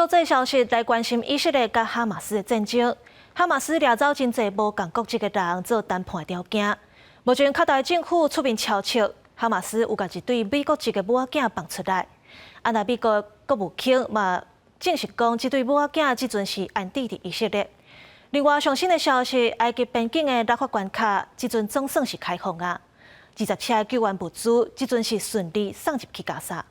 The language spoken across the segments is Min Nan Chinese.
國際消息來關心以色列佮哈馬斯的戰爭。哈馬斯掠走真濟無仝國籍的人做談判條件。目前卡達政府出面敲尺，哈馬斯有共一對美國籍的母仔囝放出來。啊，那美國國務卿嘛證實講，這對母仔囝這陣是安置佇以色列。另外，上新的消息，埃及邊境的拉法關卡這陣總算是開放啊！20車救援物資這陣是順利送入去加沙。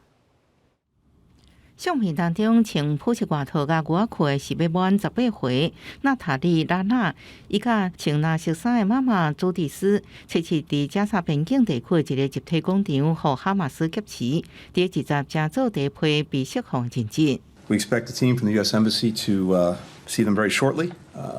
相片當中穿膚色外套佮牛仔褲的是欲滿18歲娜塔莉拉娜，伊佮穿藍色衫的媽媽朱蒂斯，測試佇加沙邊境地區的一個集體廣場，予哈馬斯劫持，佇20正做第一批被釋放人質。 We expect a team from the U.S. Embassy to see them very shortly.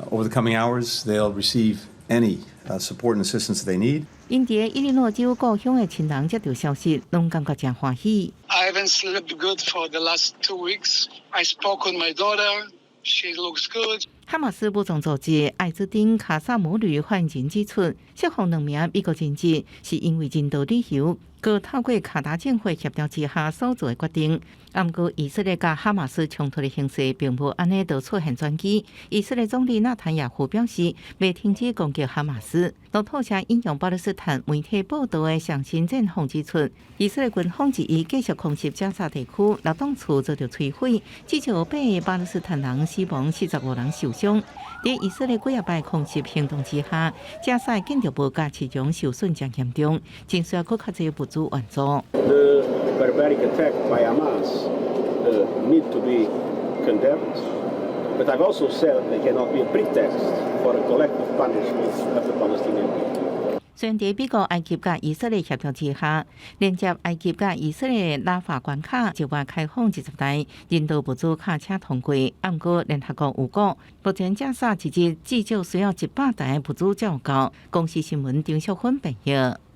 Over the coming hours, they'll receive any support and assistance they need. 𪜶佇伊利諾州故鄉的親人接到消息，攏感覺誠歡喜。 I haven't slept good for the last 2 weeks. I spoke with my daughter. She looks good. 哈馬斯武裝組織艾茲丁卡薩姆旅發言人指出，釋放兩名美國人質是因為人道理由，閣透過卡達政府協調之下所做的決定。毋過以色列佮哈馬斯衝突的形勢並無按呢就出現轉機。以色列總理納坦雅胡表示，袂停止攻擊哈馬斯。路透社引用巴勒斯坦媒體報道的上新戰況指出，以色列軍方二一繼續空襲加沙地區，六棟厝遭到摧毀，至少八个巴勒斯坦人死亡，45人受傷。佇以色列幾仔擺空襲行動之下，加沙建築物佮市場受損誠嚴重，真需要閣較濟物資援助。 The barbaric attack by Hamas need to be condemned, but I've also said it cannot be a pretext for a collective punishment of the Palestinian people. 雖然佇美國、埃及佮以色列協調之下，連接埃及佮以色列拉法關卡就會開放20台人道物資卡車通過。毋過聯合國有講，目前加沙一日至少需要100台物資才有夠。公視新聞張淑芬編譯。